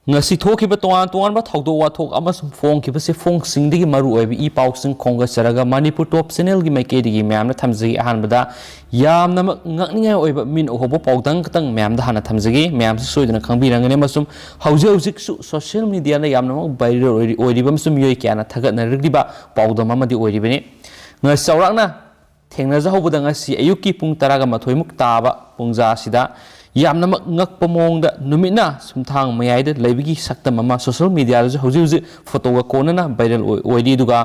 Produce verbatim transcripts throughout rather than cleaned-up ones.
ꯉꯁꯤ ꯊꯣꯛꯈꯤꯕ ꯇꯣꯉꯥꯟ ꯇꯣꯉꯥꯟꯕ ꯊꯧꯗꯣꯛ ꯋꯥꯊꯣꯛ ꯑꯃꯁꯨꯡ ꯐꯣꯡꯈꯤꯕ ꯆꯦꯐꯣꯡꯁꯤꯡꯗꯒꯤ ꯃꯔꯨ ꯑꯣꯏꯕ ꯏ ꯄꯥꯎꯁꯤꯡ ꯈꯣꯝꯒꯠꯆꯔꯒ ꯃꯅꯤꯄꯨꯔ ꯇꯣꯞ ꯆꯦꯅꯦꯜꯒꯤ ꯃꯥꯏꯀꯩꯗꯒꯤ ꯃꯌꯥꯝꯅ ꯊꯝꯖꯒꯦ꯫ ꯑꯍꯥꯟꯕꯗ ꯌꯥꯝꯅꯃꯛ ꯉꯛꯅꯤꯡꯉꯥꯏ ꯑꯣꯏꯕ ꯃꯤꯅ ꯎꯍꯧꯕ ꯄꯥꯎꯗꯝ ꯈꯛꯇꯪ ꯃꯌꯥꯝꯗ ꯍꯥꯟꯅ ꯊꯝꯖꯒꯦ꯫ ꯃꯌꯥꯝꯁꯨ ꯁꯣꯏꯗꯅ ꯈꯪꯕꯤꯔꯝꯒꯅꯤ ꯑꯃꯁꯨꯡ ꯍꯧꯖꯤꯛ ꯍꯧꯖꯤꯛꯁꯨ ꯁꯣꯁꯤꯌꯦꯜ ꯃꯤꯗꯤꯌꯥꯗ ꯌꯥꯝꯅꯃꯛ ꯚꯥꯏꯔꯦꯜ ꯑꯣꯏꯔꯤ-, ꯑꯣꯏꯔꯤꯕ ꯑꯃꯁꯨꯡ ꯃꯤꯑꯣꯏ ꯀꯌꯥꯅ ꯊꯥꯒꯠꯅꯔꯛꯂꯤꯕ ꯄꯥꯎꯗꯝ ꯑꯃꯗꯤ ꯑꯣꯏꯔꯤꯕꯅꯤ꯫ ꯉ-, ꯆꯥꯎꯔꯥꯛꯅ ꯊꯦꯡꯅꯖꯍꯧꯕꯗ ꯉꯁꯤ ꯑꯌꯨꯛꯀꯤ ꯄꯨꯡ ꯇꯔꯥꯒ ꯃꯥꯊꯣꯏꯃꯨꯛ ꯇꯥꯕ ꯄꯨꯡꯖꯥ ꯑꯁꯤꯗ ꯌꯥꯝꯅꯃꯛ ꯉꯛꯄ ꯃꯑꯣꯡꯗ ꯅꯨꯃꯤꯠꯅ ꯁꯨꯝꯊꯥꯡ ꯃꯌꯥꯏꯗ ꯂꯩꯕꯒꯤ ꯁꯛꯇꯝ ꯑꯃ ꯁꯣꯁꯤꯌꯦꯜ ꯃꯤꯗꯤꯌꯥꯗꯁꯨ ꯍꯧꯖꯤꯛ ꯍꯧꯖꯤꯛ ꯐꯣꯇꯣꯒ ꯀꯣꯟꯅꯅ ꯚꯥꯏꯔꯦꯜ ꯑꯣꯏ-, ꯑꯣꯏꯔꯤ꯫ ꯑꯗꯨꯒ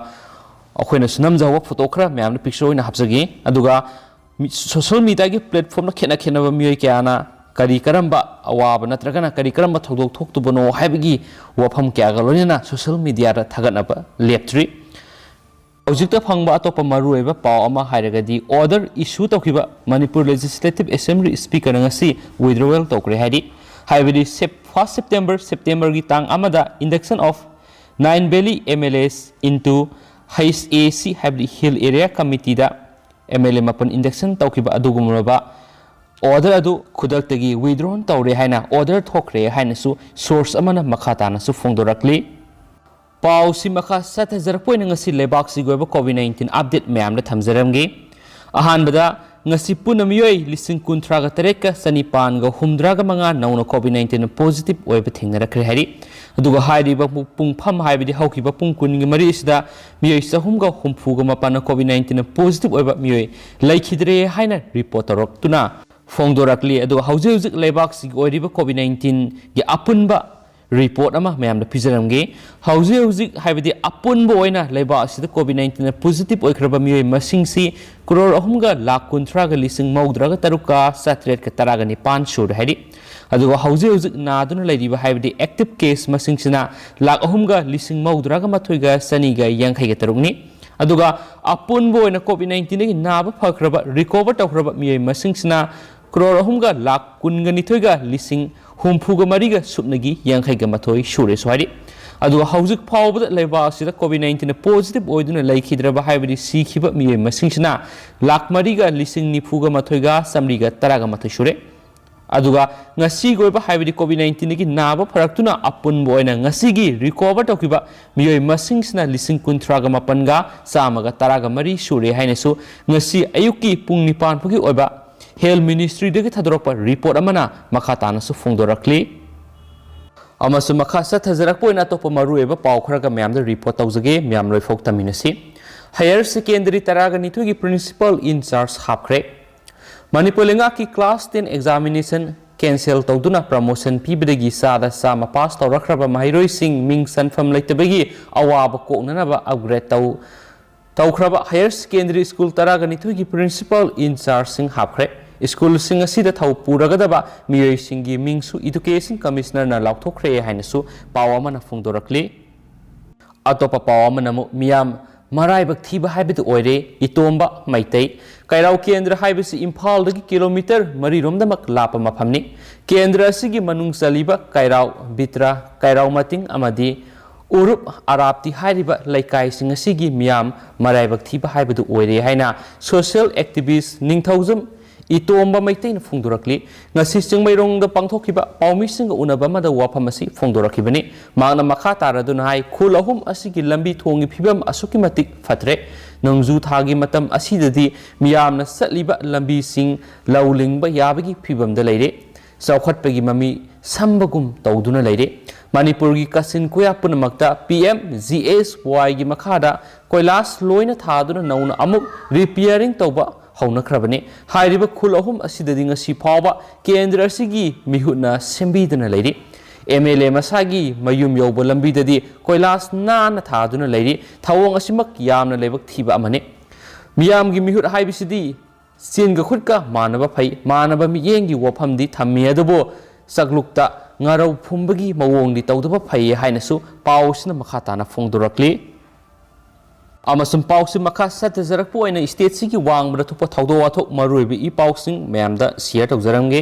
ꯑꯩꯈꯣꯏꯅꯁꯨ ꯅꯝꯖꯍꯧꯕ ꯐꯣꯇꯣ ꯈꯔ ꯃꯌꯥꯝꯅ ꯄꯤꯛꯆꯔ ꯑꯣꯏꯅ ꯍꯥꯞꯆꯒꯦ꯫ ꯑꯗꯨꯒ ꯃꯤ-, ꯁꯣꯁꯤꯌꯦꯜ ꯃꯤꯗꯤꯌꯥꯒꯤ ꯄ꯭ꯂꯦꯠꯐꯣꯝꯗ ꯈꯦꯠꯅ ꯈꯦꯠꯅꯕ ꯃꯤꯑꯣꯏ ꯀꯌꯥꯅ ꯀꯔꯤ ꯀꯔꯝꯕ ꯑꯋꯥꯕ ꯅꯠꯇ꯭ꯔꯒꯅ ꯀꯔꯤ ꯀꯔꯝꯕ ꯊꯧꯗꯣꯛ ꯊꯣꯛꯇꯕꯅꯣ ꯍꯥꯏꯕꯒꯤ ꯋꯥꯐꯝ ꯀꯌꯥꯒ ꯂꯣꯏꯅꯅ ꯁꯣꯁꯤꯌꯦꯜ ꯃꯤꯗꯤꯌꯥꯗ ꯊꯥꯒꯠꯅꯕ ꯂꯦꯞꯇ꯭ꯔꯤ꯫ ꯍꯧꯖꯤꯛꯇ ꯐꯪꯕ ꯑꯇꯣꯞꯄ ꯃꯔꯨꯑꯣꯏꯕ ꯄꯥꯎ ꯑꯃ ꯍꯥꯏꯔꯒꯗꯤ, ꯑꯣꯔꯗꯔ ꯏꯁꯨ ꯇꯧꯈꯤꯕ ꯃꯅꯤꯄꯨꯔ ꯂꯦꯖꯤꯁꯂꯦꯇꯤꯚ ꯑꯦꯁꯦꯝꯕ꯭ꯂꯤ ꯁ꯭ꯄꯤꯀꯔꯅ ꯉꯁꯤ ꯋꯤꯗ꯭ꯔꯣꯋꯦꯜ ꯇꯧꯈ꯭ꯔꯦ꯫ ꯍꯥꯏꯗꯤ, ꯍꯥꯏꯕꯗꯤ ꯁꯦꯞ-, ꯐꯥꯔꯁ ꯁꯦꯞꯇꯦꯝꯕꯔ, ꯁꯦꯞꯇꯦꯝꯕꯔꯒꯤ ꯇꯥꯡ ꯑꯃꯗ induction of nine valley M L As into H A C, ꯍꯥꯏꯕꯗꯤ ꯍꯤꯜ ꯑꯦꯔꯤꯌꯥ ꯀꯃꯤꯇꯤꯗ ꯑꯦꯝ ꯑꯦꯜ ꯑꯦ ꯃꯥꯄꯟ induction ꯇꯧꯈꯤꯕ ꯑꯗꯨꯒꯨꯝꯂꯕ ꯑꯣꯔꯗꯔ ꯑꯗꯨ ꯈꯨꯗꯛꯇꯒꯤ ꯋꯤꯗ꯭ꯔꯣꯟ ꯇꯧꯔꯦ ꯍꯥꯏꯅ ꯑꯣꯔꯗꯔ ꯊꯣꯛꯈ꯭ꯔꯦ ꯍꯥꯏꯅꯁꯨ ꯁꯣꯔꯁ ꯑꯃꯅ ꯃꯈꯥ ꯇꯥꯅꯁꯨ ꯐꯣꯡꯗꯣꯔꯛꯂꯤ꯫ ꯄꯥꯎꯁꯤ ꯃꯈꯥ ꯆꯠꯊꯖꯔꯛꯄ ꯑꯣꯏꯅ ꯉꯁꯤ ꯂꯩꯕꯥꯛꯁꯤꯒꯤ ꯑꯣꯏꯕ ꯀꯣꯚꯤꯗ ꯅꯥꯏꯟꯇꯤꯟ ꯑꯞꯗꯦꯠ ꯃꯌꯥꯝꯗ ꯊꯝꯖꯔꯝꯒꯦ꯫ ꯑꯍꯥꯟꯕꯗ, ꯉꯁꯤ ꯄꯨꯟꯅ ꯃꯤꯑꯣꯏ ꯂꯤꯁꯤꯡ ꯀꯨꯟꯊ꯭ꯔꯥꯒ ꯇꯔꯦꯠꯀ ꯆꯅꯤꯄꯥꯟꯒ ꯍꯨꯝꯗ꯭ꯔꯥꯒ ꯃꯉꯥ ꯅꯧꯅ ꯀꯣꯚꯤꯗ ꯅꯥꯏꯟꯇꯤꯟ ꯄꯣꯖꯤꯇꯤꯚ ꯑꯣꯏꯕ ꯊꯦꯡꯅꯔꯛꯈ꯭ꯔꯦ ꯍꯥꯏꯔꯤ꯫ ꯑꯗꯨꯒ ꯍꯥꯏꯔꯤꯕ ꯄꯨꯡꯐꯝ, ꯍꯥꯏꯕꯗꯤ ꯍꯧꯈꯤꯕ ꯄꯨꯡ ꯀꯨꯟꯒꯤ ꯃꯔꯤ ꯑꯁꯤꯗ ꯃꯤꯑꯣꯏ ꯆꯍꯨꯝꯒ ꯍꯨꯝꯐꯨꯒ ꯃꯥꯄꯟꯅ ꯀꯣꯚꯤꯗ ꯅꯥꯏꯟꯇꯤꯟ ꯄꯣꯖꯤꯇꯤꯚ ꯑꯣꯏꯕ ꯃꯤꯑꯣꯏ ꯂꯩꯈꯤꯗ꯭ꯔꯦ ꯍꯥꯏꯅ ꯔꯤꯄꯣꯔꯠ ꯇꯧꯔꯛꯇꯨꯅ ꯐꯣꯡꯗꯣꯔꯛꯂꯤ꯫ ꯑꯗꯨꯒ ꯍꯧꯖꯤꯛ ꯍꯧꯖꯤꯛ ꯂꯩꯕꯥꯛꯁꯤꯒꯤ ꯑꯣꯏꯔꯤꯕ ꯀꯣꯚꯤꯗ ꯅꯥꯏꯟꯇꯤꯟꯒꯤ ꯑꯄꯨꯟꯕ ꯔꯤꯄꯣꯔꯠ ꯑꯃ ꯃꯌꯥꯝꯗ ꯄꯤꯖꯔꯝꯒꯦ꯫ ꯍꯧꯖꯤꯛ ꯍꯧꯖꯤꯛ, ꯍꯥꯏꯕꯗꯤ ꯑꯄꯨꯟꯕ ꯑꯣꯏꯅ ꯂꯩꯕꯥꯛ ꯑꯁꯤꯗ ꯀꯣꯚꯤꯗ ꯅꯥꯏꯟꯇꯤꯟ ꯄꯣꯖꯤꯇꯤꯚ ꯑꯣꯏꯈ꯭ꯔꯕ ꯃꯤꯑꯣꯏ ꯃꯁꯤꯡꯁꯤ ꯀ꯭ꯔꯣꯔ ꯑꯍꯨꯝꯒ ꯂꯥꯈ ꯀꯨꯟꯊ꯭ꯔꯥꯒ ꯂꯤꯁꯤꯡ ꯃꯧꯗ꯭ꯔꯥꯒ ꯇꯔꯨꯛꯀ ꯆꯥꯇ꯭ꯔꯦꯠꯀ ꯇꯔꯥꯒ ꯅꯤꯄꯥꯟ ꯁꯨꯔꯦ ꯍꯥꯏꯔꯤ꯫ ꯑꯗꯨꯒ ꯍꯧꯖꯤꯛ ꯍꯧꯖꯤꯛ ꯅꯥꯗꯨꯅ ꯂꯩꯔꯤꯕ, ꯍꯥꯏꯕꯗꯤ ꯑꯦꯛꯇꯤꯚ ꯀꯦꯁ ꯃꯁꯤꯡꯁꯤꯅ ꯂꯥꯈ ꯑꯍꯨꯝꯒ ꯂꯤꯁꯤꯡ ꯃꯧꯗ꯭ꯔꯥꯒ ꯃꯥꯊꯣꯏꯒ ꯆꯅꯤꯒ ꯌꯥꯡꯈꯩꯒ ꯇꯔꯨꯛꯅꯤ꯫ ꯑꯗꯨꯒ ꯑꯄꯨꯟꯕ ꯑꯣꯏꯅ ꯀꯣꯚꯤꯗ ꯅꯥꯏꯟꯇꯤꯟꯗꯒꯤ ꯅꯥꯕ ꯐꯈ꯭ꯔꯕ, ꯔꯤꯀꯣꯚꯔ ꯇꯧꯈ꯭ꯔꯕ ꯃꯤꯑꯣꯏ ꯃꯁꯤꯡꯁꯤꯅ ꯀ꯭ꯔꯣꯔ ꯑꯍꯨꯝꯒ ꯂꯥꯈ ꯀꯨꯟꯒ ꯅꯤꯊꯣꯏꯒ ꯂꯤꯁꯤꯡ ꯍꯨꯝꯐꯨꯒ ꯃꯔꯤꯒ ꯁꯨꯞꯅꯒꯤ ꯌꯥꯡꯈꯩꯒ ꯃꯥꯊꯣꯏ ꯁꯨꯔꯦꯁꯨ ꯍꯥꯏꯔꯤ꯫ ꯑꯗꯨꯒ ꯍꯧꯖꯤꯛ ꯐꯥꯎꯕꯗ ꯂꯩꯕꯥꯛ ꯑꯁꯤꯗ ꯀꯣꯚꯤꯗ ꯅꯥꯏꯟꯇꯤꯟ ꯄꯣꯖꯤꯇꯤꯚ ꯑꯣꯏꯗꯨꯅ ꯂꯩꯈꯤꯗ꯭ꯔꯕ, ꯍꯥꯏꯕꯗꯤ ꯁꯤꯈꯤꯕ ꯃꯤꯑꯣꯏ ꯃꯁꯤꯡꯁꯤꯅ ꯂꯥꯈ ꯃꯔꯤꯒ ꯂꯤꯁꯤꯡ ꯅꯤꯐꯨꯒ ꯃꯥꯊꯣꯏꯒ ꯆꯥꯃꯔꯤꯒ ꯇꯔꯥꯒ ꯃꯥꯊꯣꯏ ꯁꯨꯔꯦ꯫ ꯑꯗꯨꯒ ꯉꯁꯤꯒꯤ ꯑꯣꯏꯕ, ꯍꯥꯏꯕꯗꯤ COVID nineteenꯗꯒꯤ ꯅꯥꯕ ꯐꯔꯛꯇꯨꯅ ꯑꯄꯨꯟꯕ ꯑꯣꯏꯅ ꯉꯁꯤꯒꯤ recover ꯇꯧꯈꯤꯕ ꯃꯤꯑꯣꯏ ꯃꯁꯤꯡꯁꯤꯅ ꯂꯤꯁꯤꯡ ꯀꯨꯟꯊ꯭ꯔꯥꯒ ꯃꯥꯄꯟꯒ ꯆꯥꯝꯃꯒ ꯇꯔꯥꯒ ꯃꯔꯤ ꯁꯨꯔꯦ ꯍꯥꯏꯅꯁꯨ ꯉꯁꯤ ꯑꯌꯨꯛꯀꯤ ꯄꯨꯡ ꯅꯤꯄꯥꯟ ꯐꯥꯎꯒꯤ ꯑꯣꯏꯕ Health Ministryꯗꯒꯤ ꯊꯥꯗꯣꯔꯛꯄ report ꯑꯃꯅ ꯃꯈꯥ ꯇꯥꯅꯁꯨ ꯐꯣꯡꯗꯣꯔꯛꯂꯤ꯫ ꯑꯃꯁꯨꯡ ꯃꯈꯥ ꯆꯠꯊꯖꯔꯛꯄ ꯑꯣꯏꯅ ꯑꯇꯣꯞꯄ ꯃꯔꯨꯑꯣꯏꯕ ꯄꯥꯎ ꯈꯔꯒ ꯃꯌꯥꯝꯗ report ꯇꯧꯖꯒꯦ꯫ ꯃꯌꯥꯝ ꯂꯣꯏꯐꯥꯎ ꯇꯝꯃꯤꯟꯅꯁꯤ꯫ Higher Secondary ꯇꯔꯥꯒ ꯅꯤꯊꯣꯏꯒꯤ principal in charge ꯍꯥꯞꯈ꯭ꯔꯦ꯫ ꯃꯅꯤꯄꯨꯔ ꯂꯩꯉꯥꯛꯀꯤ class ten examination cancel ꯇꯧꯗꯨꯅ promotion ꯄꯤꯕꯗꯒꯤ ꯆꯥꯗ ꯆꯥꯝꯃ pass ꯇꯧꯔꯛꯈ꯭ꯔꯕ ꯃꯍꯩꯔꯣꯏꯁꯤꯡ ꯃꯤꯡ ꯆꯟꯐꯝ ꯂꯩꯇꯕꯒꯤ ꯑꯋꯥꯕ ꯀꯣꯛꯅꯅꯕ upgrade ꯇꯧ ꯇꯧꯈ꯭ꯔꯕ Higher Secondary School ꯇꯔꯥꯒ ꯅꯤꯊꯣꯏꯒꯤ principal in chargeꯁꯤꯡ ꯍꯥꯞꯈ꯭ꯔꯦ꯫ ꯁ꯭ꯀꯨꯜꯁꯤꯡ ꯑꯁꯤꯗ ꯊꯧ ꯄꯨꯔꯒꯗꯕ ꯃꯤꯑꯣꯏꯁꯤꯡꯒꯤ ꯃꯤꯡꯁꯨ Education Commissionerꯅ ꯂꯥꯎꯊꯣꯛꯈ꯭ꯔꯦ ꯍꯥꯏꯅꯁꯨ ꯄꯥꯎ ꯑꯃꯅ ꯐꯣꯡꯗꯣꯔꯛꯂꯤ꯫ ꯑꯇꯣꯞꯄ ꯄꯥꯎ ꯑꯃꯅ ꯑꯃꯨꯛ ꯃꯤꯌꯥꯝ ꯃꯔꯥꯏꯕꯛ ꯊꯤꯕ ꯍꯥꯏꯕꯗꯨ ꯑꯣꯏꯔꯦ꯫ ꯏꯇꯣꯝꯕ ꯃꯩꯇꯩ꯫ ꯀꯩꯔꯥꯎ ꯀꯦꯟꯗ꯭ꯔ ꯍꯥꯏꯕꯁꯤ ꯏꯝꯐꯥꯜꯗꯒꯤ kilometre ꯃꯔꯤꯔꯣꯝꯗꯃꯛ ꯂꯥꯞꯄ ꯃꯐꯝꯅꯤ꯫ ꯀꯦꯟꯗ꯭ꯔ ꯑꯁꯤꯒꯤ ꯃꯅꯨꯡ ꯆꯜꯂꯤꯕ ꯀꯩꯔꯥꯎ, ꯕꯤꯇ꯭ꯔꯥ, ꯀꯩꯔꯥꯎ ꯃꯇꯤꯡ ꯑꯃꯗꯤ ꯎꯔꯨꯞ ꯑꯔꯥꯞꯇꯤ ꯍꯥꯏꯔꯤꯕ ꯂꯩꯀꯥꯏꯁꯤꯡ ꯑꯁꯤꯒꯤ ꯃꯤꯌꯥꯝ ꯃꯔꯥꯏꯕꯛ ꯊꯤꯕ ꯍꯥꯏꯕꯗꯨ ꯑꯣꯏꯔꯦ ꯍꯥꯏꯅ social activist ꯅꯤꯡꯊꯧꯖꯝ ꯏꯇꯣꯝꯕ ꯃꯩꯇꯩꯅ ꯐꯣꯡꯗꯣꯔꯛꯂꯤ꯫ ꯉꯁꯤ ꯆꯤꯡꯃꯩꯔꯣꯡꯗ ꯄꯥꯡꯊꯣꯛꯈꯤꯕ ꯄꯥꯎꯃꯤꯁꯤꯡꯒ ꯎꯅꯕ ꯑꯃꯗ ꯋꯥꯐꯝ ꯑꯁꯤ ꯐꯣꯡꯗꯣꯔꯛꯈꯤꯕꯅꯤ꯫ ꯃꯍꯥꯛꯅ ꯃꯈꯥ ꯇꯥꯔꯗꯨꯅ ꯍꯥꯏ, ꯈꯨꯜ ꯑꯍꯨꯝ ꯑꯁꯤꯒꯤ ꯂꯝꯕꯤ ꯊꯣꯡꯒꯤ ꯐꯤꯕꯝ ꯑꯁꯨꯛꯀꯤ ꯃꯇꯤꯛ ꯐꯠꯇ꯭ꯔꯦ꯫ ꯅꯣꯡꯖꯨ ꯊꯥꯒꯤ ꯃꯇꯝ ꯑꯁꯤꯗꯗꯤ ꯃꯤꯌꯥꯝꯅ ꯆꯠꯂꯤꯕ ꯂꯝꯕꯤꯁꯤꯡ ꯂꯧ ꯂꯤꯡꯕ ꯌꯥꯕꯒꯤ ꯐꯤꯕꯝꯗ ꯂꯩꯔꯦ꯫ ꯆꯥꯎꯈꯠꯄꯒꯤ ꯃꯃꯤ ꯁꯝꯕꯒꯨꯝ ꯇꯧꯗꯨꯅ ꯂꯩꯔꯦ꯫ ꯃꯅꯤꯄꯨꯔꯒꯤ ꯀꯥꯆꯤꯟ ꯀꯣꯌꯥ ꯄꯨꯝꯅꯃꯛꯇ P M G S Yꯒꯤ ꯃꯈꯥꯗ ꯀꯣꯏꯂꯥꯁ ꯂꯣꯏꯅ ꯊꯥꯗꯨꯅ ꯅꯧꯅ ꯑꯃꯨꯛ repairing ꯇꯧꯕ ꯍꯧꯅꯈ꯭ꯔꯕꯅꯤ꯫ ꯍꯥꯏꯔꯤꯕ ꯈꯨꯜ ꯑꯍꯨꯝ ꯑꯁꯤꯗꯗꯤ ꯉꯁꯤ ꯐꯥꯎꯕ ꯀꯦꯟꯗ꯭ꯔ ꯑꯁꯤꯒꯤ ꯃꯤꯍꯨꯠꯅ ꯁꯦꯝꯕꯤꯗꯅ ꯂꯩꯔꯤ꯫ M L A ꯃꯁꯥꯒꯤ ꯃꯌꯨꯝ ꯌꯧꯕ ꯂꯝꯕꯤꯗꯗꯤ ꯀꯣꯏꯂꯥꯁ ꯅꯥꯟꯅ ꯊꯥꯗꯨꯅ ꯂꯩꯔꯤ꯫ ꯊꯧꯑꯣꯡ ꯑꯁꯤꯃꯛ ꯌꯥꯝꯅ ꯂꯥꯏꯕꯛ ꯊꯤꯕ ꯑꯃꯅꯤ꯫ ꯃꯤꯌꯥꯝꯒꯤ ꯃꯤꯍꯨꯠ ꯍꯥꯏꯕꯁꯤꯗꯤ ꯆꯤꯟꯒ ꯈꯨꯠꯀ ꯃꯥꯟꯅꯕ ꯐꯩ, ꯃꯥꯟꯅꯕ ꯃꯤꯠꯌꯦꯡꯒꯤ ꯋꯥꯐꯝꯗꯤ ꯊꯝꯃꯤ, ꯑꯗꯨꯕꯨ ꯆꯥꯛꯂꯨꯛꯇ ꯉꯥꯔꯧ ꯐꯨꯝꯕꯒꯤ ꯃꯑꯣꯡꯗꯤ ꯇꯧꯗꯕ ꯐꯩ ꯍꯥꯏꯅꯁꯨ ꯄꯥꯎꯁꯤꯅ ꯃꯈꯥ ꯇꯥꯅ ꯐꯣꯡꯗꯣꯔꯛꯂꯤ꯫ ꯑꯃꯁꯨꯡ ꯄꯥꯎꯁꯤ ꯃꯈꯥ ꯆꯠꯊꯖꯔꯛꯄ ꯑꯣꯏꯅ stateꯁꯤꯒꯤ ꯋꯥꯡꯃꯗ ꯊꯣꯛꯄ ꯊꯧꯗꯣꯛ ꯋꯥꯊꯣꯛ ꯃꯔꯨꯑꯣꯏꯕ ꯏ ꯄꯥꯎꯁꯤꯡ ꯃꯌꯥꯝꯗ share ꯇꯧꯖꯔꯝꯒꯦ꯫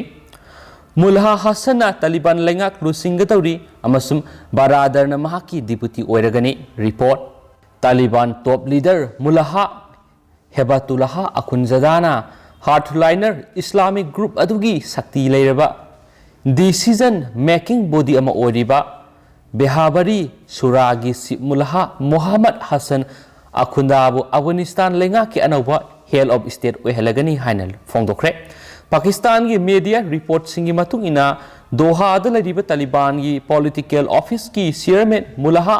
ꯃꯨꯜꯍꯥ ꯍꯁꯟꯅ ꯇꯥꯂꯤꯕꯥꯟ ꯂꯩꯉꯥꯛ ꯂꯨꯆꯤꯡꯒꯗꯧꯔꯤ ꯑꯃꯁꯨꯡ ꯕꯔꯥꯗꯔꯅ ꯃꯍꯥꯛꯀꯤ deputy ꯑꯣꯏꯔꯒꯅꯤ꯫ Report꯫ ꯇꯥꯂꯤꯕꯥꯟ top leader ꯃꯨꯜꯍꯥ ꯍꯦꯕꯥꯇꯨꯜꯂꯥꯍ ꯑꯈꯨꯟꯖꯥꯗꯥꯅ Hardliner Islamic group ꯑꯗꯨꯒꯤ ꯁꯛꯇꯤ ꯂꯩꯔꯕ decision making body ꯑꯃ ꯑꯣꯏꯔꯤꯕ ꯕꯦꯍꯥꯕꯔꯤ ꯁꯨꯔꯥꯒꯤ ꯆꯤꯐ ꯃꯨꯂꯥꯍꯥ ꯃꯣꯍꯝꯃꯗ ꯍꯁꯟ ꯑꯈꯨꯟꯗꯥꯕꯨ ꯑꯐꯒꯥꯅꯤꯁꯇꯥꯟ ꯂꯩꯉꯥꯛꯀꯤ ꯑꯅꯧꯕ head of state ꯑꯣꯏꯍꯜꯂꯒꯅꯤ ꯍꯥꯏꯅ ꯐꯣꯡꯗꯣꯛꯈ꯭ꯔꯦ꯫ ꯄꯥꯀꯤꯁꯇꯥꯟꯒꯤ ꯃꯦꯗꯤꯌꯥ ꯔꯤꯄꯣꯔꯠꯁꯤꯡꯒꯤ ꯃꯇꯨꯡ ꯏꯟꯅ, ꯗꯣꯍꯥꯗ ꯂꯩꯔꯤꯕ ꯇꯥꯂꯤꯕꯥꯟꯒꯤ ꯄꯣꯂꯤꯇꯤꯀꯦꯜ ꯑꯣꯐꯤꯁꯀꯤ ꯆꯤꯌꯔꯃꯦꯟ ꯃꯨꯂꯥꯍꯥ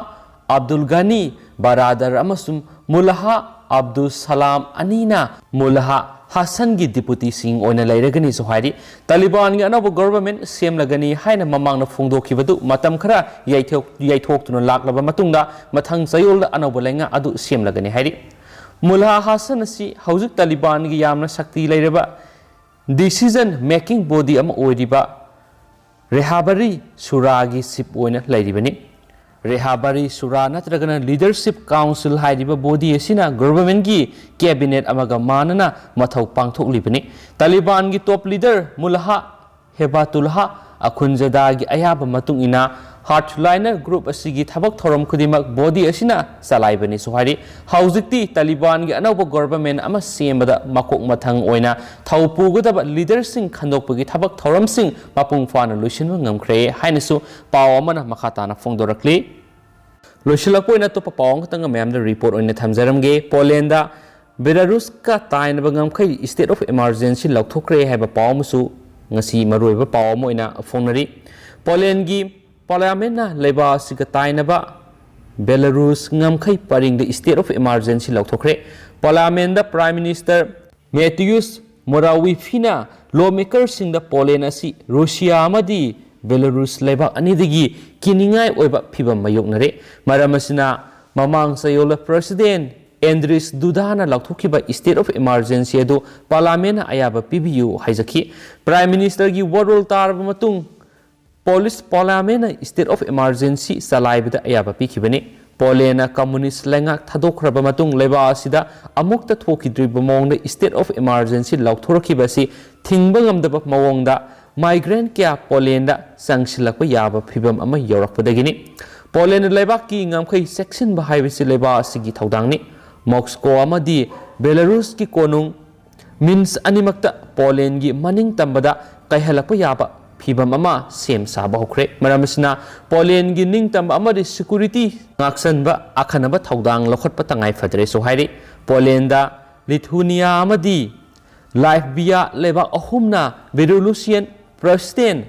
ꯑꯕꯗꯨꯜ ꯒꯅꯤ ꯕꯔꯥꯗꯔ ꯑꯃꯁꯨꯡ ꯃꯨꯂꯥꯍꯥ ꯑꯕꯗꯨꯜ ꯁꯂꯥꯝ ꯑꯅꯤꯅ ꯃꯨꯂꯥꯍꯥ ꯍꯁꯟꯒꯤ ꯗꯤꯄꯨꯇꯤꯁꯤꯡ ꯑꯣꯏꯅ ꯂꯩꯔꯒꯅꯤꯁꯨ ꯍꯥꯏꯔꯤ꯫ ꯇꯥꯂꯤꯕꯥꯟꯒꯤ ꯑꯅꯧꯕ ꯒꯣꯚꯔꯟꯃꯦꯟꯠ ꯁꯦꯝꯂꯒꯅꯤ ꯍꯥꯏꯅ ꯃꯃꯥꯡꯗ ꯐꯣꯡꯗꯣꯛꯈꯤꯕꯗꯨ ꯃꯇꯝ ꯈꯔ ꯌꯩꯊꯣꯛ-, ꯌꯩꯊꯣꯛꯇꯨꯅ ꯂꯥꯛꯂꯕ ꯃꯇꯨꯡꯗ, ꯃꯊꯪ ꯆꯌꯣꯜꯗ ꯑꯅꯧꯕ ꯂꯩꯉꯥꯛ ꯑꯗꯨ ꯁꯦꯝꯂꯒꯅꯤ ꯍꯥꯏꯔꯤ꯫ ꯃꯨꯂꯥꯍꯥ ꯍꯁꯟ ꯑꯁꯤ ꯍꯧꯖꯤꯛ ꯇꯥꯂꯤꯕꯥꯟꯒꯤ ꯌꯥꯝꯅ ꯁꯛꯇꯤ ꯂꯩꯔꯕ decision making body ꯑꯃ ꯑꯣꯏꯔꯤꯕ ꯔꯦꯍꯥꯕꯔꯤ ꯁꯨꯔꯥꯒꯤ ꯆꯤꯐ ꯑꯣꯏꯅ ꯂꯩꯔꯤꯕꯅꯤ꯫ ꯔꯦꯍꯥꯕꯔꯤ ꯁꯨꯔꯥ ꯅꯠꯇ꯭ꯔꯒꯅ ꯂꯤꯗꯔꯁꯤꯞ ꯀꯥꯎꯟꯁꯤꯜ ꯍꯥꯏꯔꯤꯕ ꯕꯣꯗꯤ ꯑꯁꯤꯅ ꯒꯣꯚꯔꯟꯃꯦꯟꯠꯀꯤ ꯀꯦꯕꯤꯅꯦꯠ ꯑꯃꯒ ꯃꯥꯟꯅꯅ ꯃꯊꯧ ꯄꯥꯡꯊꯣꯛꯂꯤꯕꯅꯤ꯫ ꯇꯥꯂꯤꯕꯥꯟꯒꯤ ꯇꯣꯞ ꯂꯤꯗꯔ ꯃꯨꯂꯥꯍꯥ ꯍꯦꯕꯥꯇꯨꯜꯍꯥ ꯑꯈꯨꯟꯖꯗꯥꯒꯤ ꯑꯌꯥꯕ ꯃꯇꯨꯡ ꯏꯟꯅ, ꯍꯥꯔꯗꯂꯥꯏꯅꯔ ꯒ꯭ꯔꯨꯞ ꯑꯁꯤꯒꯤ ꯊꯕꯛ ꯊꯧꯔꯝ ꯈꯨꯗꯤꯡꯃꯛ ꯕꯣꯗꯤ ꯑꯁꯤꯅ ꯆꯂꯥꯏꯕꯅꯤꯁꯨ ꯍꯥꯏꯔꯤ꯫ ꯍꯧꯖꯤꯛꯇꯤ ꯇꯥꯂꯤꯕꯥꯟꯒꯤ ꯑꯅꯧꯕ ꯒꯣꯚꯔꯟꯃꯦꯟꯠ ꯑꯃ ꯁꯦꯝꯕꯗ ꯃꯀꯣꯛ ꯃꯊꯪ ꯑꯣꯏꯅ ꯊꯧ ꯄꯨꯒꯗꯕ ꯂꯤꯗꯔꯁꯤꯡ ꯈꯟꯗꯣꯛꯄꯒꯤ ꯊꯕꯛ ꯊꯧꯔꯝꯁꯤꯡ ꯃꯄꯨꯡ ꯐꯥꯅ ꯂꯣꯏꯁꯤꯟꯕ ꯉꯝꯈ꯭ꯔꯦ ꯍꯥꯏꯅꯁꯨ ꯄꯥꯎ ꯑꯃꯅ ꯃꯈꯥ ꯇꯥꯅ ꯐꯣꯡꯗꯣꯔꯛꯂꯤ꯫ ꯂꯣꯏꯁꯤꯜꯂꯛꯄ ꯑꯣꯏꯅ ꯑꯇꯣꯞꯄ ꯄꯥꯎ ꯑꯃꯈꯛꯇꯪꯒ ꯃꯌꯥꯝꯗ ꯔꯤꯄꯣꯔꯠ ꯑꯣꯏꯅ ꯊꯝꯖꯔꯝꯒꯦ꯫ ꯄꯣꯂꯦꯟꯗ ꯕꯦꯂꯥꯔꯨꯁꯀ ꯇꯥꯏꯅꯕ ꯉꯝꯈꯩ state of emergency ꯂꯧꯊꯣꯛꯈ꯭ꯔꯦ ꯍꯥꯏꯕ ꯄꯥꯎ ꯑꯃꯁꯨ ꯉꯁꯤ ꯃꯔꯨꯑꯣꯏꯕ ꯄꯥꯎ ꯑꯃ ꯑꯣꯏꯅ ꯐꯣꯡꯅꯔꯤ꯫ ꯄꯣꯂꯦꯟꯒꯤ ꯄꯥꯔꯂꯤꯌꯥꯃꯦꯟꯠꯅ ꯂꯩꯕꯥꯛ ꯑꯁꯤꯒ ꯇꯥꯏꯅꯕ ꯕꯦꯂꯥꯔꯨꯁ ꯉꯝꯈꯩ ꯄꯔꯤꯡꯗ state of emergency ꯂꯧꯊꯣꯛꯈ꯭ꯔꯦ꯫ ꯄꯥꯔꯂꯤꯌꯥꯃꯦꯟꯠꯗ Prime Minister Mateusz Morawiecki-ꯅ ꯂꯣꯃꯦꯀꯔꯁꯤꯡꯗ ꯄꯣꯂꯦꯟ ꯑꯁꯤ ꯔꯨꯁꯤꯌꯥ ꯑꯃꯗꯤ ꯕꯦꯂꯥꯔꯨꯁ ꯂꯩꯕꯥꯛ ꯑꯅꯤꯗꯒꯤ ꯀꯤꯅꯤꯡꯉꯥꯏ ꯑꯣꯏꯕ ꯐꯤꯚꯝ ꯃꯥꯌꯣꯛꯅꯔꯦ꯫ ꯃꯔꯝ ꯑꯁꯤꯅ ꯃꯃꯥꯡ ꯆꯌꯣꯜꯗ President Andrzej Duda-ꯅ ꯂꯥꯎꯊꯣꯛꯈꯤꯕ state of emergency ꯑꯗꯨ ꯄꯥꯔꯂꯤꯌꯥꯃꯦꯟꯠꯅ ꯑꯌꯥꯕ ꯄꯤꯕꯤꯌꯨ ꯍꯥꯏꯖꯈꯤ꯫ Prime Minister-ꯒꯤ ꯋꯥꯔꯣꯜ ꯇꯥꯔꯕ ꯃꯇꯨꯡ Polish ꯄꯥꯔꯂꯤꯌꯥꯃꯦꯟꯠꯅ state of emergency ꯆꯂꯥꯏꯕꯗ ꯑꯌꯥꯕ ꯄꯤꯈꯤꯕꯅꯤ꯫ ꯄꯣꯂꯦꯟꯅ ꯀꯝꯃꯨꯅꯤꯁ꯭ꯠ ꯂꯩꯉꯥꯛ ꯊꯥꯗꯣꯛꯈ꯭ꯔꯕ ꯃꯇꯨꯡ ꯂꯩꯕꯥꯛ ꯑꯁꯤꯗ ꯑꯃꯨꯛꯇ ꯊꯣꯛꯈꯤꯗ꯭ꯔꯤꯕ ꯃꯑꯣꯡꯗ state of emergency ꯂꯥꯎꯊꯣꯔꯛꯈꯤꯕ ꯑꯁꯤ ꯊꯤꯡꯕ ꯉꯝꯗꯕ ꯃꯑꯣꯡꯗ migrant ꯀꯌꯥ ꯄꯣꯂꯦꯟꯗ ꯆꯪꯁꯤꯜꯂꯛꯄ ꯌꯥꯕ ꯐꯤꯚꯝ ꯑꯃ ꯌꯧꯔꯛꯄꯗꯒꯤꯅꯤ꯫ ꯄꯣꯂꯦꯟꯗ ꯂꯩꯕꯥꯛꯀꯤ ꯉꯝꯈꯩ ꯆꯦꯛꯁꯤꯟꯕ ꯍꯥꯏꯕꯁꯤ ꯂꯩꯕꯥꯛ ꯑꯁꯤꯒꯤ ꯊꯧꯗꯥꯡꯅꯤ꯫ ꯃꯣꯁꯀꯣ ꯑꯃꯗꯤ ꯕꯦꯂꯥꯔꯨꯁꯀꯤ ꯀꯣꯅꯨꯡ Minsk ꯑꯅꯤꯃꯛꯇ ꯄꯣꯂꯦꯟꯒꯤ ꯃꯅꯤꯡ ꯇꯝꯕꯗ ꯀꯥꯏꯍꯜꯂꯛꯄ ꯌꯥꯕ ꯐꯤꯚꯝ ꯑꯃ ꯁꯦꯝ ꯁꯥꯕ ꯍꯧꯈ꯭ꯔꯦ꯫ ꯃꯔꯝ ꯑꯁꯤꯅ ꯄꯣꯂꯦꯟꯒꯤ ꯅꯤꯡꯇꯝꯕ ꯑꯃꯗꯤ ꯁꯦꯀ꯭ꯌꯨꯔꯤꯇꯤ ꯉꯥꯛꯁꯟꯕ ꯑꯈꯟꯅꯕ ꯊꯧꯗꯥꯡ ꯂꯧꯈꯠꯄ ꯇꯉꯥꯏ ꯐꯗ꯭ꯔꯦꯁꯨ ꯍꯥꯏꯔꯤ꯫ ꯄꯣꯂꯦꯟꯗ ꯂꯤꯊꯨꯅꯤꯌꯥ ꯑꯃꯗꯤ ꯂꯥꯏꯠꯚꯤꯌꯥ ꯂꯩꯕꯥꯛ ꯑꯍꯨꯝꯅ ꯕꯦꯂꯣꯔꯨꯁꯤꯌꯟ ꯄ꯭ꯔꯦꯁꯤꯗꯦꯟ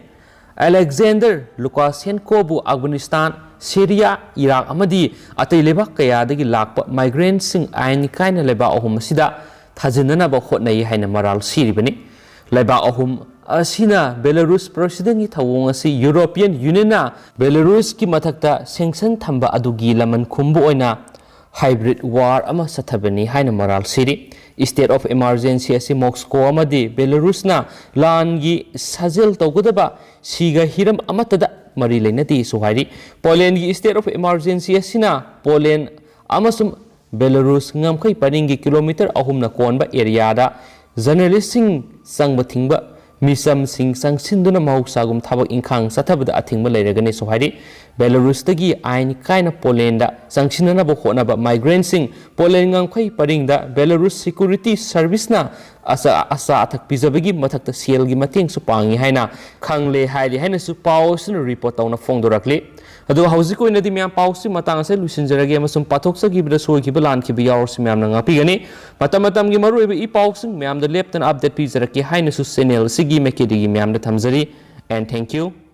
ꯑꯂꯦꯛꯖꯦꯟꯗꯔ ꯂꯨꯀꯥꯁꯦꯟꯀꯣꯕꯨ ꯑꯐꯒꯥꯅꯤꯁꯇꯥꯟ, ꯁꯤꯔꯤꯌꯥ, ꯏꯔꯥꯛ ꯑꯃꯗꯤ ꯑꯇꯩ ꯂꯩꯕꯥꯛ ꯀꯌꯥꯗꯒꯤ ꯂꯥꯛꯄ ꯃꯥꯏꯒ꯭ꯔꯦꯟꯠꯁꯤꯡ ꯑꯥꯏꯟ ꯀꯥꯏꯅ ꯂꯩꯕꯥꯛ ꯑꯍꯨꯝ ꯑꯁꯤꯗ ꯊꯥꯖꯤꯟꯅꯅꯕ ꯍꯣꯠꯅꯩ ꯍꯥꯏꯅ ꯃꯔꯥꯜ ꯁꯤꯔꯤꯕꯅꯤ꯫ ꯂꯩꯕꯥꯛ ꯑꯍꯨꯝ ꯑꯁꯤꯅ ꯕꯦꯂꯥꯔꯨꯁ ꯄ꯭ꯔꯦꯁꯤꯗꯦꯟꯒꯤ ꯊꯧꯑꯣꯡ ꯑꯁꯤ ꯌꯨꯔꯣꯄꯤꯌꯟ ꯌꯨꯅꯤꯌꯟꯅ ꯕꯦꯂꯥꯔꯨꯁꯀꯤ ꯃꯊꯛꯇ ꯁꯦꯡꯁꯟ ꯊꯝꯕ ꯑꯗꯨꯒꯤ ꯂꯃꯟ ꯈꯨꯝꯕ ꯑꯣꯏꯅ ꯍꯥꯏꯕ꯭ꯔꯤꯠ ꯋꯥꯔ ꯑꯃ ꯆꯠꯊꯕꯅꯤ ꯍꯥꯏꯅ ꯃꯔꯥꯜ ꯁꯤꯔꯤ꯫ State of Emergency ꯑꯁꯤ ꯃꯣꯁꯀꯣ ꯑꯃꯗꯤ ꯕꯦꯂꯥꯔꯨꯁꯅ ꯂꯥꯟꯒꯤ ꯁꯥꯖꯦꯜ ꯇꯧꯒꯗꯕ ꯁꯤꯒ ꯍꯤꯔꯝ ꯑꯃꯠꯇꯗ ꯃꯔꯤ ꯂꯩꯅꯗꯦꯁꯨ ꯍꯥꯏꯔꯤ꯫ ꯄꯣꯂꯦꯟꯒꯤ State of Emergency ꯑꯁꯤꯅ ꯄꯣꯂꯦꯟ ꯑꯃꯁꯨꯡ ꯕꯦꯂꯥꯔꯨꯁ ꯉꯝꯈꯩ ꯄꯔꯤꯡꯒꯤ ꯀꯤꯂꯣꯃꯤꯇꯔ ꯑꯍꯨꯝꯅ ꯀꯣꯟꯕ ꯑꯦꯔꯤꯌꯥꯗ ꯖꯔꯅꯦꯂꯤꯁꯁꯤꯡ ꯆꯪꯕ ꯊꯤꯡꯕ, ꯃꯤꯆꯝꯁꯤꯡ ꯆꯪꯁꯤꯟꯗꯨꯅ ꯃꯍꯧꯁꯥꯒꯨꯝ ꯊꯕꯛ ꯏꯪꯈꯥꯡ ꯆꯠꯊꯕꯗ ꯑꯊꯤꯡꯕ ꯂꯩꯔꯒꯅꯤꯁꯨ ꯍꯥꯏꯔꯤ꯫ ꯕꯦꯂꯥꯔꯨꯁꯇꯒꯤ ꯑꯥꯏꯟ ꯀꯥꯏꯅ ꯄꯣꯂꯦꯟꯗ ꯆꯪꯁꯤꯟꯅꯅꯕ ꯍꯣꯠꯅꯕ ꯃꯥꯏꯒ꯭ꯔꯦꯟꯠꯁꯤꯡ ꯄꯣꯂꯦꯟ ꯉꯝꯈꯩ ꯄꯔꯤꯡꯗ ꯕꯦꯂꯥꯔꯨꯁ ꯁꯦꯀ꯭ꯌꯨꯔꯤꯇꯤ ꯁꯔꯚꯤꯁꯅ ꯑꯆꯥ ꯑꯆꯥ ꯑꯊꯛ ꯄꯤꯖꯕꯒꯤ ꯃꯊꯛꯇ ꯁꯦꯜꯒꯤ ꯃꯇꯦꯡꯁꯨ ꯄꯥꯡꯏ ꯍꯥꯏꯅ ꯈꯪꯂꯦ ꯍꯥꯏꯔꯤ ꯍꯥꯏꯅꯁꯨ ꯄꯥꯎ ꯑꯁꯤꯅ ꯔꯤꯄꯣꯔꯠ ꯇꯧꯅ ꯐꯣꯡꯗꯣꯔꯛꯂꯤ꯫ ꯑꯗꯨꯒ ꯍꯧꯖꯤꯛꯀꯤ ꯑꯣꯏꯅꯗꯤ ꯃꯌꯥꯝ ꯄꯥꯎꯁꯤ ꯃꯇꯥꯡ ꯑꯁꯤꯗ ꯂꯣꯏꯁꯤꯟꯖꯔꯒꯦ ꯑꯃꯁꯨꯡ ꯄꯥꯊꯣꯛꯆꯈꯤꯕꯗ ꯁꯣꯏꯈꯤꯕ ꯂꯥꯟꯈꯤꯕ ꯌꯥꯎꯔꯁꯨ ꯃꯌꯥꯝꯅ ꯉꯥꯛꯄꯤꯒꯅꯤ꯫ ꯃꯇꯝ ꯃꯇꯝꯒꯤ ꯃꯔꯨꯑꯣꯏꯕ ꯏ ꯄꯥꯎꯁꯤꯡ ꯃꯌꯥꯝꯗ ꯂꯦꯞꯇꯅ ꯑꯞꯗꯦꯠ ꯄꯤꯖꯔꯛꯀꯦ ꯍꯥꯏꯅꯁꯨ ꯆꯦꯅꯦꯜ ꯑꯁꯤꯒꯤ ꯃꯥꯏꯀꯩꯗꯒꯤ ꯃꯌꯥꯝꯗ ꯊꯝꯖꯔꯤ꯫ And thank you.